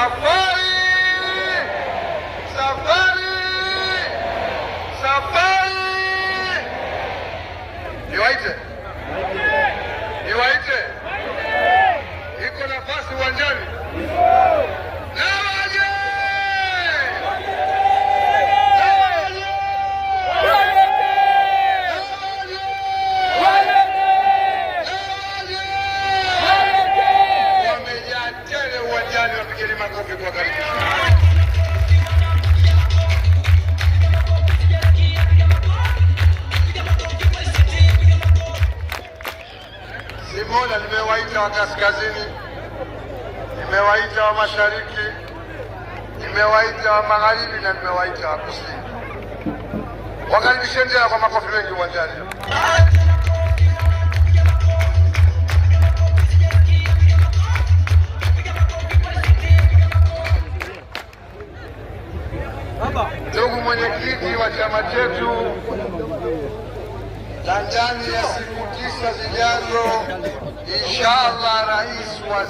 Safari! Safari! Safari! Niwaite, niwaite, iko nafasi uwanjani. Na waje! Na waje! Na waje! Wamejaa tele uwanjani, wapigeni makofi kuwakaribisha. Simona, nimewaita wa kaskazini, nimewaita wa mashariki, nimewaita wa magharibi na nimewaita wa kusini. Wakaribisheni tena kwa makofi mengi uwanjani. Ndugu mwenyekiti wa chama chetu, na ndani ya siku 9 zijazo, inshallah, rais wa